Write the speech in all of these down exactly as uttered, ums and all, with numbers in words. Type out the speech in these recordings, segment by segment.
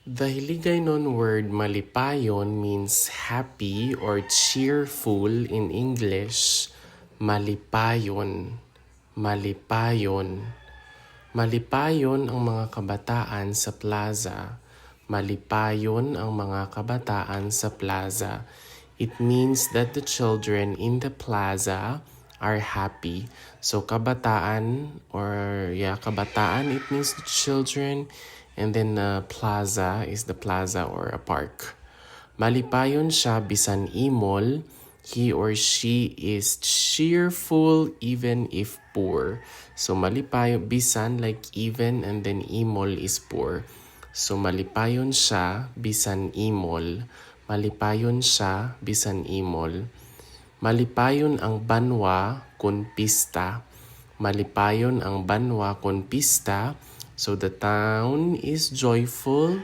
The Hiligaynon word malipayon means happy or cheerful in English. Malipayon. Malipayon. Malipayon ang mga kabataan sa plaza. Malipayon ang mga kabataan sa plaza. It means that the children in the plaza are happy. So, kabataan, or yeah, kabataan, it means the children. And then, uh, plaza is the plaza or a park. Malipayon siya bisan imol. He or she is cheerful even if poor. So, malipayon, bisan, like, even, and then imol is poor. So, malipayon siya bisan imol. Malipayon siya bisan imol. Malipayon ang banwa kon pista. Malipayon ang banwa kon pista. So the town is joyful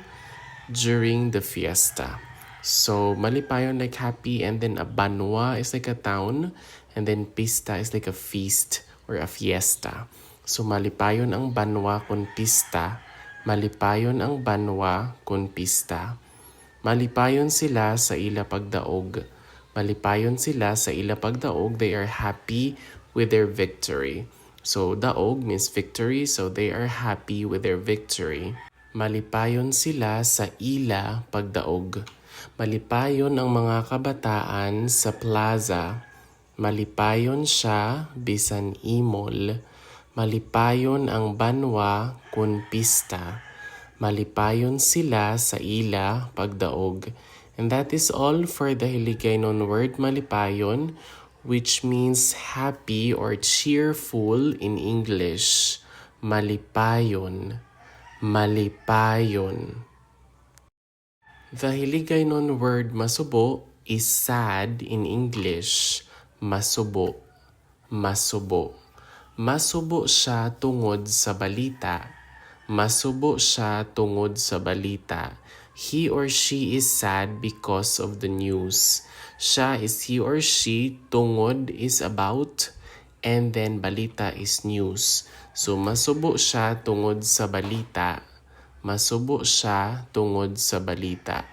during the fiesta. So malipayon, like, happy, and then a banwa is like a town, and then pista is like a feast or a fiesta. So malipayon ang banwa kon pista. Malipayon ang banwa kon pista. Malipayon sila sa ila pagdaog. Malipayon sila sa ila pagdaog. They are happy with their victory. So, daog means victory, so they are happy with their victory. Malipayon sila sa ila pagdaog. Malipayon ang mga kabataan sa plaza. Malipayon siya bisan imol. Malipayon ang banwa kon pista. Malipayon sila sa ila pagdaog. And that is all for the Hiligaynon word malipayon, which means happy or cheerful in English. Malipayon. Malipayon. The Hiligaynon word masubo is sad in English. Masubo. Masubo. Masubo siya tungod sa balita. Masubo siya tungod sa balita. He or she is sad because of the news. Siya is he or she, tungod is about, and then balita is news. So, masubo siya tungod sa balita. Masubo siya tungod sa balita.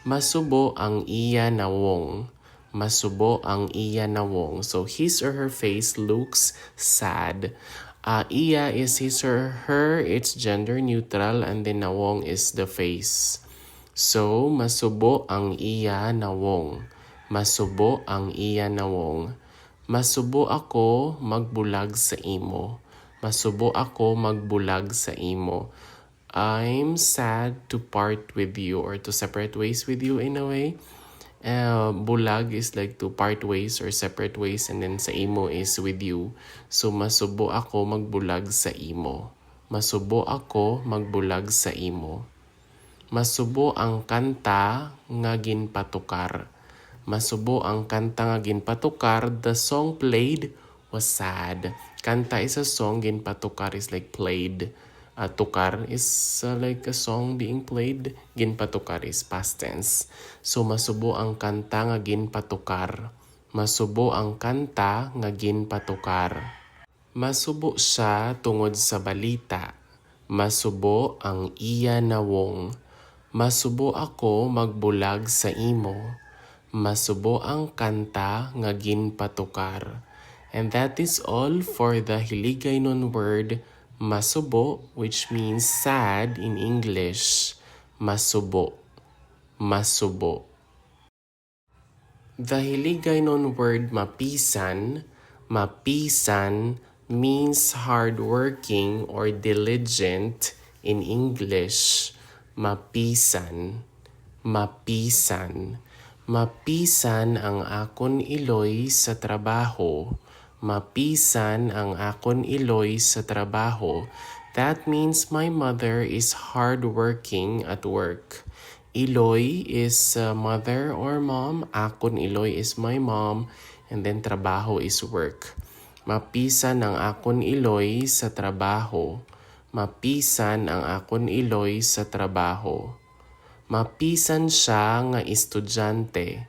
Masubo ang iya nawong. Masubo ang iya nawong. So, his or her face looks sad. Uh, iya is his or her. It's gender neutral. And then nawong is the face. So, masubo ang iya nawong. Masubo ang iya nawong. Masubo ako magbulag sa imo. Masubo ako magbulag sa imo. I'm sad to part with you or to separate ways with you in a way. Uh, bulag is like to part ways or separate ways, and then sa imo is with you. So, masubo ako magbulag sa imo. Masubo ako magbulag sa imo. Masubo ang kanta nga ginpatukar. Masubo ang kanta nga ginpatukar. The song played was sad. Kanta is a song, ginpatukar is like played. Uh, tukar is, uh, like a song being played. Ginpatukar is past tense. So, masubo ang kanta nga ginpatukar. Masubo ang kanta nga ginpatukar. Masubo siya tungod sa balita. Masubo ang iya nawong. Masubo ako magbulag sa imo. Masubo ang kanta nga ginpatukar. And that is all for the Hiligaynon word masubo, which means sad in English. Masubo. Masubo. The Hiligaynon word mapisan, mapisan means hardworking or diligent in English. Mapisan, mapisan. Mapisan ang akon iloy sa trabaho. Mapisan ang akon iloy sa trabaho. That means my mother is hardworking at work. Iloy is, uh, mother or mom. Akon iloy is my mom. And then trabaho is work. Mapisan ang akon iloy sa trabaho. Mapisan ang akon iloy sa trabaho. Mapisan siya nga estudyante.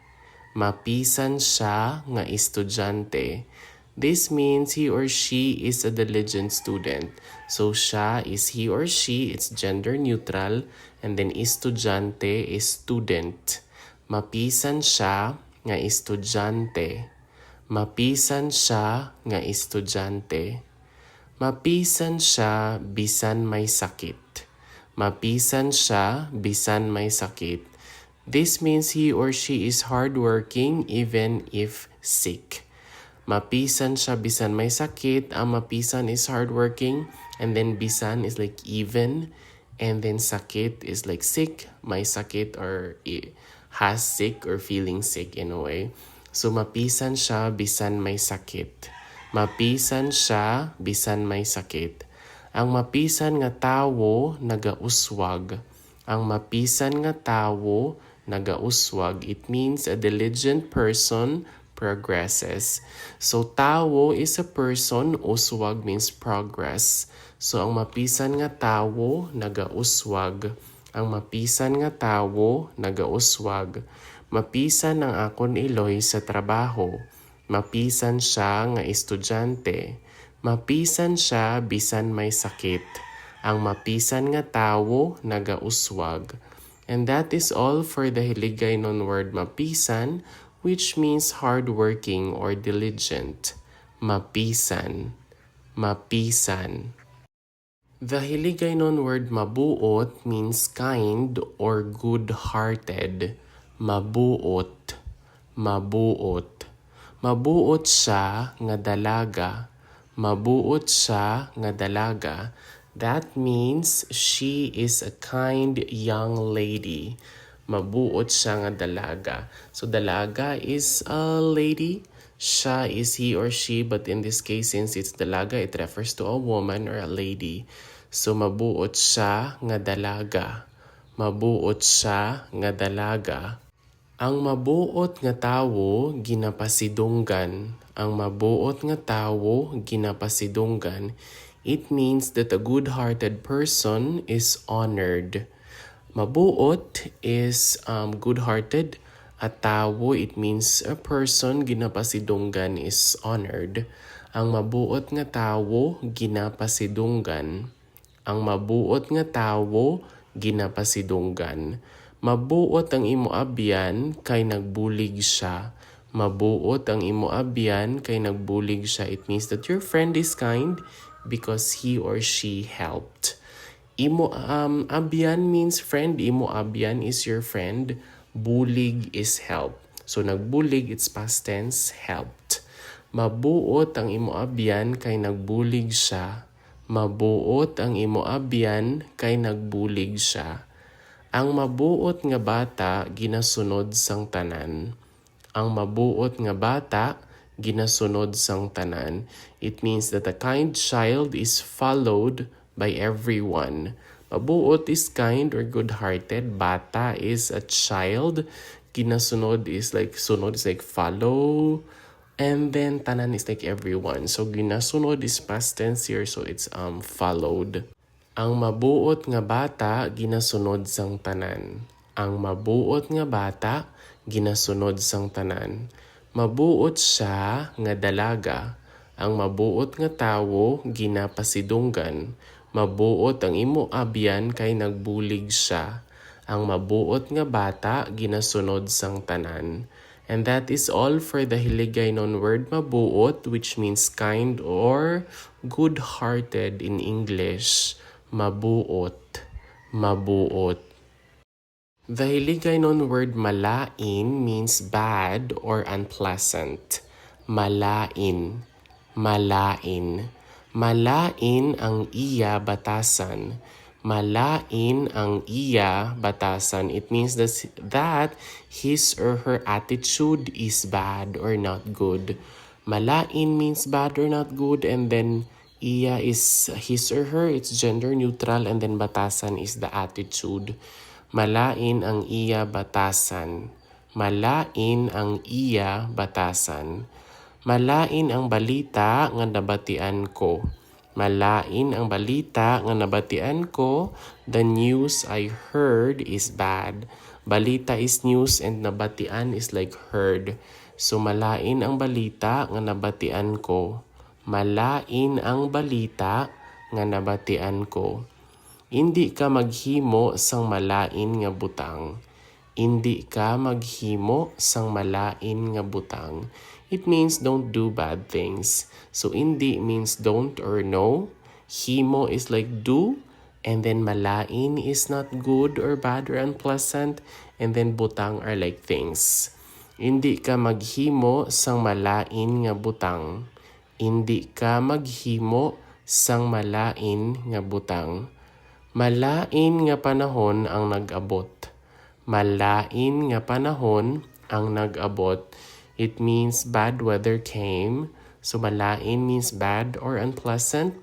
Mapisan siya nga estudyante. This means he or she is a diligent student. So siya is he or she, it's gender neutral. And then estudyante is student. Mapisan siya nga estudyante. Mapisan siya nga estudyante. Mapisan siya bisan may sakit. Mapisan siya bisan may sakit. This means he or she is hardworking even if sick. Mapisan siya bisan may sakit. Ang mapisan is hardworking, and then bisan is like even, and then sakit is like sick, may sakit or i- has sick or feeling sick in a way. So mapisan siya bisan may sakit. Mapisan siya bisan may sakit. Ang mapisan nga tawo nagauswag. Ang mapisan nga tawo nagauswag. It means a diligent person progresses. So tawo is a person, uswag means progress. So ang mapisan nga tawo nagauswag. Ang mapisan nga tawo nagauswag. Mapisan ang akon iloy sa trabaho. Mapisan siya nga estudyante. Mapisan siya bisan may sakit. Ang mapisan nga tawo nagauswag. And that is all for the Hiligaynon word mapisan, which means hardworking or diligent. Mapisan. Mapisan. The Hiligaynon word mabuot means kind or good-hearted. Mabuot. Mabuot. Mabuot siya nga dalaga. Mabuot siya nga dalaga. That means she is a kind young lady. Mabuot siya nga dalaga. So dalaga is a lady. Siya is he or she, but in this case, since it's dalaga, it refers to a woman or a lady. So mabuot siya nga dalaga. Mabuot siya nga dalaga. Ang mabuot nga tawo ginapasidunggan. Ang mabuot nga tawo ginapasidunggan. It means that a good-hearted person is honored. Mabuot is um, good-hearted. A tawo, it means a person. Ginapasidunggan is honored. Ang mabuot nga tawo ginapasidunggan. Ang mabuot nga tawo ginapasidunggan. Mabuot ang imo abyan kay nagbulig siya. Mabuot ang imo abyan kay nagbulig siya. It means that your friend is kind because he or she helped. Imo um, abyan means friend. Imo abyan is your friend. Bulig is help. So nagbulig, it's past tense, helped. Mabuot ang imo abyan kay nagbulig siya. Mabuot ang imo abyan kay nagbulig siya. Ang mabuot nga bata ginasunod sang tanan. Ang mabuot nga bata ginasunod sang tanan. It means that a kind child is followed by everyone. Mabuot is kind or good-hearted. Bata is a child. Ginasunod is like, sunod is like follow. And then tanan is like everyone. So ginasunod is past tense here, so it's um followed. Ang mabuot nga bata ginasunod sang tanan. Ang mabuot nga bata ginasunod sang tanan. Mabuot siya nga dalaga. Ang mabuot nga tawo ginapasidunggan. Mabuot ang imo abyan kay nagbulig siya. Ang mabuot nga bata ginasunod sang tanan. And that is all for the Hiligaynon word mabuot, which means kind or good-hearted in English. Mabuot. Mabuot. The Hiligaynon word malain means bad or unpleasant. Malain. Malain. Malain ang iya batasan. Malain ang iya batasan. It means that, that his or her attitude is bad or not good. Malain means bad or not good, and then iya is his or her, it's gender neutral, and then batasan is the attitude. Malain ang iya batasan. Malain ang iya batasan. Malain ang balita nga nabatian ko. Malain ang balita nga nabatian ko. The news I heard is bad. Balita is news and nabatian is like heard. So, malain ang balita nga nabatian ko. Malain ang balita nga nabatian ko. Indi ka maghimo sang malain nga butang. Indi ka maghimo sang malain nga butang. It means don't do bad things. So indi means don't or no. Himo is like do, and then malain is not good or bad or unpleasant, and then butang are like things. Indi ka maghimo sang malain nga butang. Indi ka maghimo sang malain nga butang. Malain nga panahon ang nag-abot. Malain nga panahon ang nag-abot. It means bad weather came. So malain means bad or unpleasant.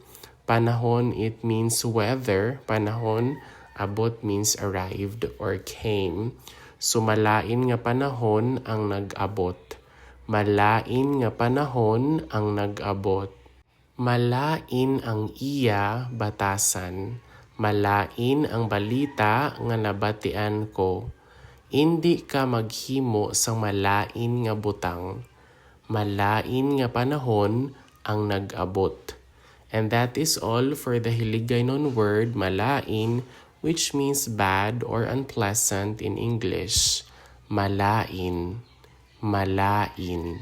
Panahon, it means weather. Panahon, abot means arrived or came. So malain nga panahon ang nag-abot. Malain nga panahon ang nag-abot. Malain ang iya batasan. Malain ang balita nga nabatian ko. Indi ka maghimo sang malain nga butang. Malain nga panahon ang nag-abot. And that is all for the Hiligaynon word malain, which means bad or unpleasant in English. Malain. Malain.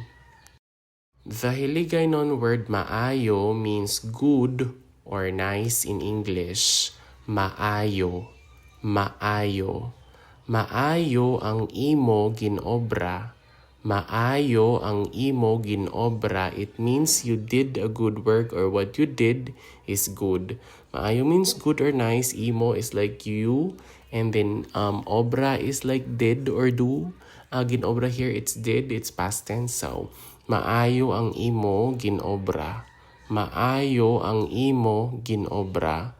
The Hiligaynon word maayo means good or nice in English. Maayo. Maayo. Maayo ang imo ginobra. Maayo ang imo ginobra. It means you did a good work or what you did is good. Maayo means good or nice. Imo is like you. And then um, obra is like did or do. Uh, ginobra here, it's did. It's past tense. So, maayo ang imo ginobra. Maayo ang imo ginobra.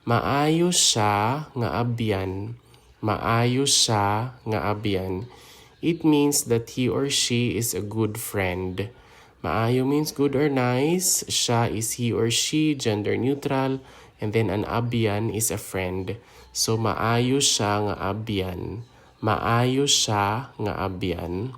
Maayo siya nga abyan. Maayo siya nga abyan. It means that he or she is a good friend. Maayo means good or nice. Siya is he or she, gender neutral. And then an abyan is a friend. So, maayo siya nga abyan. Maayo siya nga abyan.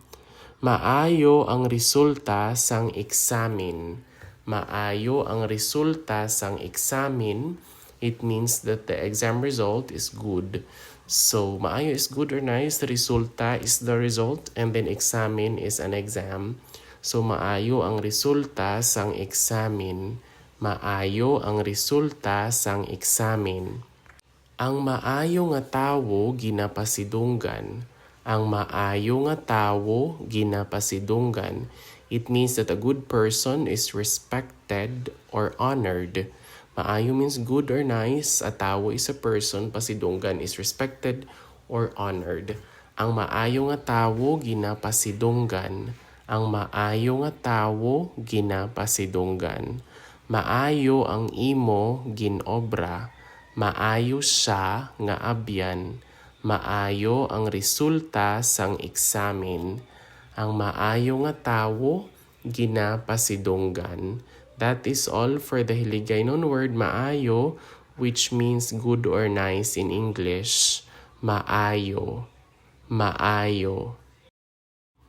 Maayo ang resulta sang eksamin. Maayo ang resulta sang eksamin. It means that the exam result is good. So, maayo is good or nice, resulta is the result, and then eksamin is an exam. So, maayo ang resulta sang eksamin. Maayo ang resulta sang eksamin. Ang maayo nga tawo ginapasidunggan. Ang maayo nga tawo ginapasidunggan. It means that a good person is respected or honored. Maayo means good or nice. A tawo is a person. Pasidunggan is respected or honored. Ang maayo nga tawo ginapasidunggan. Ang maayo nga tawo ginapasidunggan. Maayo ang imo gin-obra. Maayo siya nga abyan. Maayo ang resulta sang eksamin. Ang maayo nga tawo ginapasidunggan. That is all for the Hiligaynon word maayo, which means good or nice in English. Maayo. Maayo.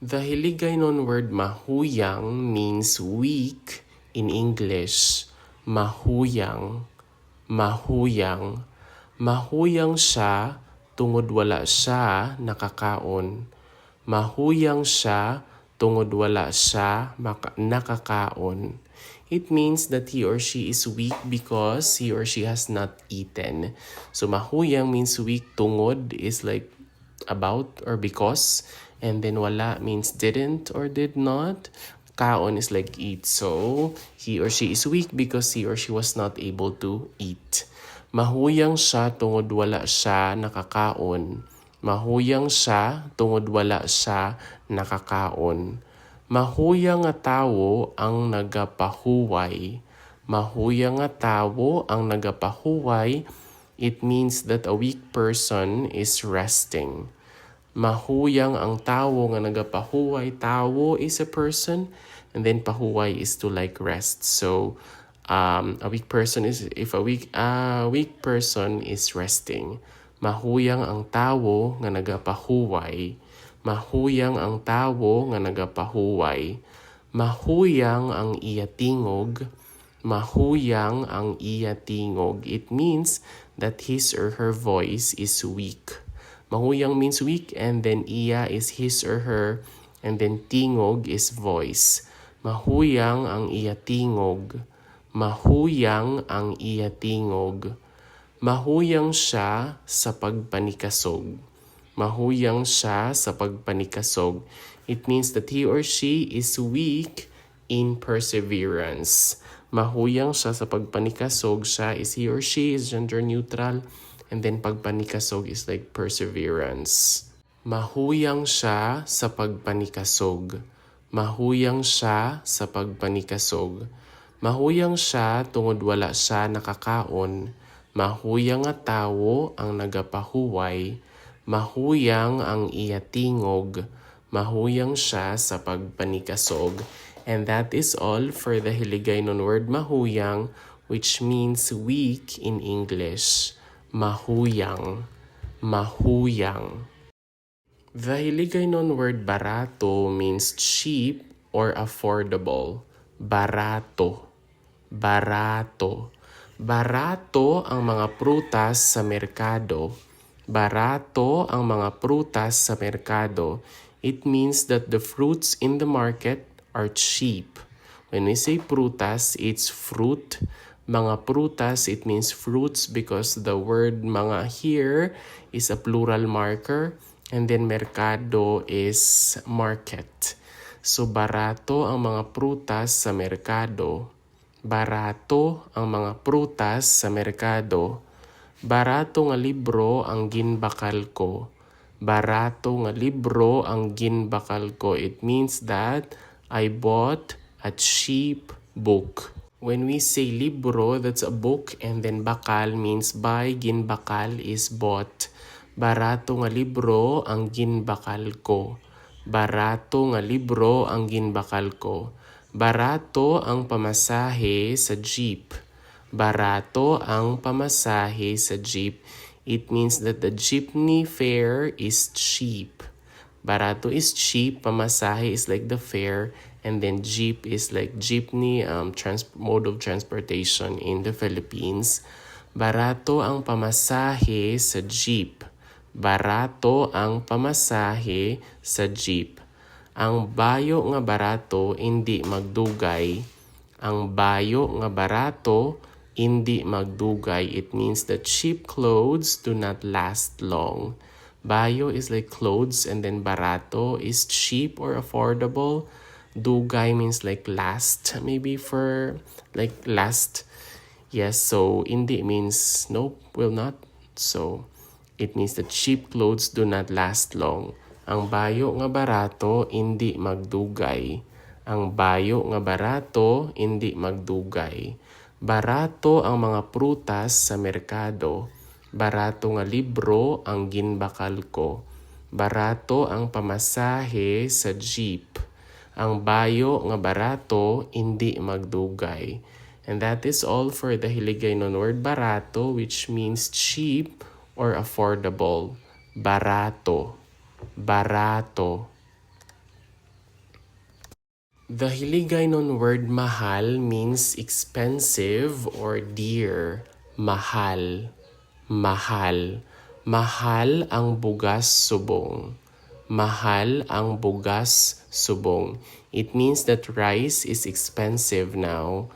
The Hiligaynon word mahuyang means weak in English. Mahuyang. Mahuyang. Mahuyang siya tungod wala siya nakakaon. Mahuyang siya tungod wala siya maka-, nakakaon. It means that he or she is weak because he or she has not eaten. So, mahuyang means weak. Tungod is like about or because. And then wala means didn't or did not. Kaon is like eat. So, he or she is weak because he or she was not able to eat. Mahuyang siya tungod wala siya nakakaon. Mahuyang siya tungod wala siya nakakaon. Mahuyang nga tawo ang nagapahuway. Mahuyang nga tawo ang nagapahuway. It means that a weak person is resting. Mahuyang ang tawo nga nagapahuway. Tawo is a person, and then pahuway is to, like, rest. So, um, a weak person is, if a weak, a weak person is resting. Mahuyang ang tawo nga nagapahuway. Mahuyang ang tawo nga nagapahuway. Mahuyang ang iya tingog. Mahuyang ang iya tingog. It means that his or her voice is weak. Mahuyang means weak, and then iya is his or her, and then tingog is voice. Mahuyang ang iya tingog. Mahuyang ang iya tingog. Mahuyang siya sa pagpanikasog. Mahuyang siya sa pagpanikasog. It means that he or she is weak in perseverance. Mahuyang siya sa pagpanikasog. Siya is he or she is gender neutral. And then pagpanikasog is like perseverance. Mahuyang siya sa pagpanikasog. Mahuyang siya sa pagpanikasog. Mahuyang siya tungod wala siya nakakaon. Mahuyang nga tawo ang nagapahuway. Mahuyang ang iya tingog. Mahuyang siya sa pagpanikasog. And that is all for the Hiligaynon word mahuyang, which means weak in English. Mahuyang. Mahuyang. The Hiligaynon word barato means cheap or affordable. Barato. Barato. Barato ang mga prutas sa merkado. Barato ang mga prutas sa merkado. It means that the fruits in the market are cheap. When we say prutas, it's fruit. Mga prutas, it means fruits because the word mga here is a plural marker. And then merkado is market. So, barato ang mga prutas sa merkado. Barato ang mga prutas sa merkado. Barato nga libro ang ginbakal ko. Barato nga libro ang ginbakal ko. It means that I bought a cheap book. When we say libro, that's a book, and then bakal means buy, ginbakal is bought. Barato nga libro ang ginbakal ko. Barato nga libro ang ginbakal ko. Barato ang pamasahe sa jeep. Barato ang pamasahe sa jeep. It means that the jeepney fare is cheap. Barato is cheap, pamasahe is like the fare, and then jeep is like jeepney, um, trans-, mode of transportation in the Philippines. Barato ang pamasahe sa jeep. Barato ang pamasahe sa jeep. Ang bayo nga barato indi magdugay. Ang bayo nga barato indi magdugay. It means that cheap clothes do not last long. Bayo is like clothes, and then barato is cheap or affordable. Dugay means like last, maybe for like last. Yes, so indi means nope, will not. So it means that cheap clothes do not last long. Ang bayo nga barato indi magdugay. Ang bayo nga barato indi magdugay. Barato ang mga prutas sa merkado. Barato nga libro ang ginbakal ko. Barato ang pamasahe sa jeep. Ang bayo nga barato indi magdugay. And that is all for the Hiligaynon word barato, which means cheap or affordable. Barato. Barato. The Hiligaynon word mahal means expensive or dear. Mahal. Mahal. Mahal ang bugas subong. Mahal ang bugas subong. It means that rice is expensive now.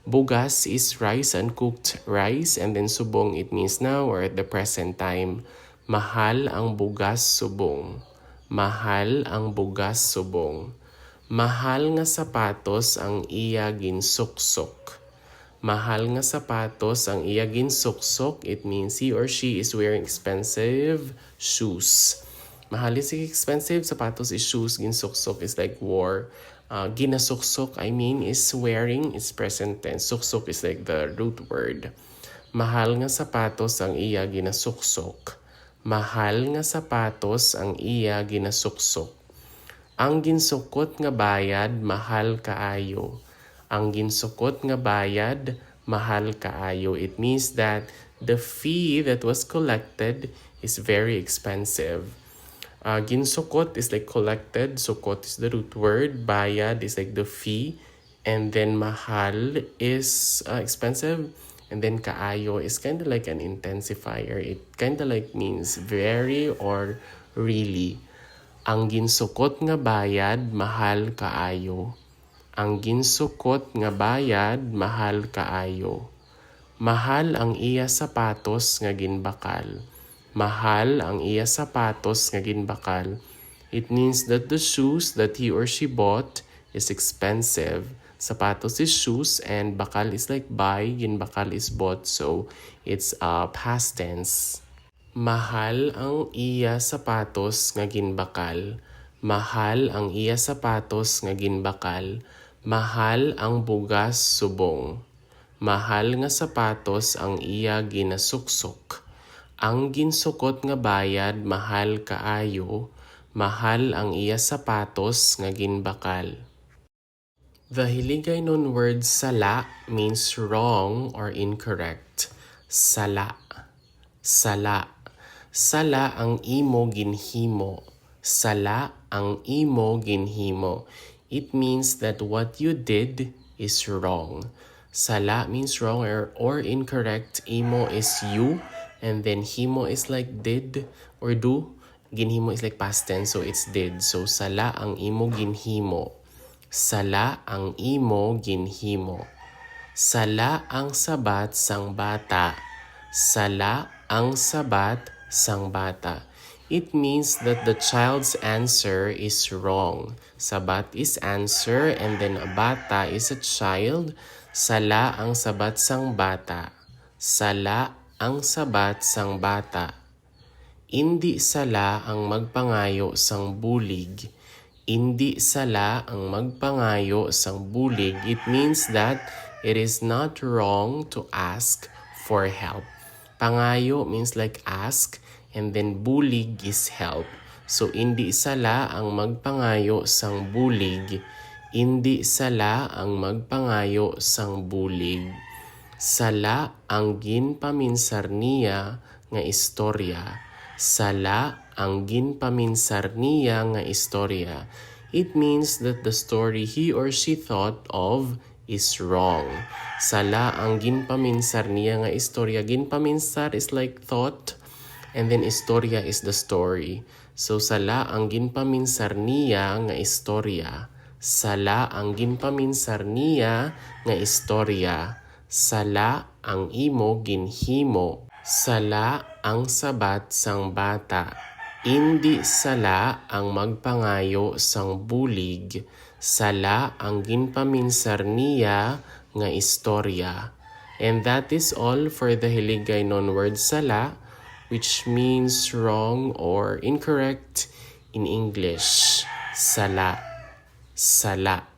Bugas is rice, uncooked rice, and then subong, it means now or at the present time. Mahal ang bugas subong. Mahal ang bugas subong. Mahal nga sapatos ang iya ginsuksok. Mahal nga sapatos ang iya ginsuksok. It means he or she is wearing expensive shoes. Mahal is expensive, sapatos is shoes, ginsuksok is like wore. Uh, ginasuksok, I mean, is wearing, is present tense. Suksok is like the root word. Mahal nga sapatos ang iya ginasuksok. Mahal nga sapatos ang iya ginasuksok. Ang ginsukot nga bayad mahal kaayo. Ang ginsukot nga bayad mahal kaayo. It means that the fee that was collected is very expensive. Uh, ginsukot is like collected. Sukot is the root word. Bayad is like the fee. And then mahal is, uh, expensive. And then kaayo is kinda like an intensifier. It kinda like means very or really. Ang ginsukot nga bayad mahal kaayo. Ang ginsukot nga bayad mahal kaayo. Mahal ang iya sapatos nga ginbakal. Mahal ang iya sapatos nga ginbakal. It means that the shoes that he or she bought is expensive. Sapatos is shoes and bakal is like buy, ginbakal is bought. So, it's a past tense. Mahal ang iya sapatos nga ginbakal. Mahal ang iya sapatos nga ginbakal. Mahal ang bugas subong. Mahal nga sapatos ang iya ginasuksok. Ang ginsukot nga bayad mahal kaayo. Mahal ang iya sapatos nga ginbakal. The Hiligaynon word sala means wrong or incorrect. Sala. Sala. Sala ang imo ginhimo. Sala ang imo ginhimo. It means that what you did is wrong. Sala means wrong or, or incorrect. Imo is you, and then himo is like did or do. Ginhimo is like past tense, so it's did. So, sala ang imo ginhimo. Sala ang imo ginhimo. Sala ang sabat sang bata. Sala ang sabat sang bata. It means that the child's answer is wrong. Sabat is answer, and then a bata is a child. Sala ang sabat sang bata. Sala ang sabat sang bata. Indi sala ang magpangayo sang bulig. Indi sala ang magpangayo sang bulig. It means that it is not wrong to ask for help. Pangayo means like ask, and then bulig is help. So, indi sala ang magpangayo sang bulig. Indi sala ang magpangayo sang bulig. Sala ang ginpaminsar niya nga istorya. Sala ang ginpaminsar niya nga istorya. It means that the story he or she thought of is wrong. Sala ang ginpaminsar niya nga istorya. Ginpaminsar is like thought, and then istorya is the story. So, sala ang ginpaminsar niya nga istorya. Sala ang ginpaminsar niya nga istorya. Sala ang imo ginhimo. Sala ang sabat sang bata. Indi sala ang magpangayo sang bulig. Sala ang ginpaminsar niya nga istorya. And that is all for the Hiligaynon word sala, which means wrong or incorrect in English. Sala. Sala.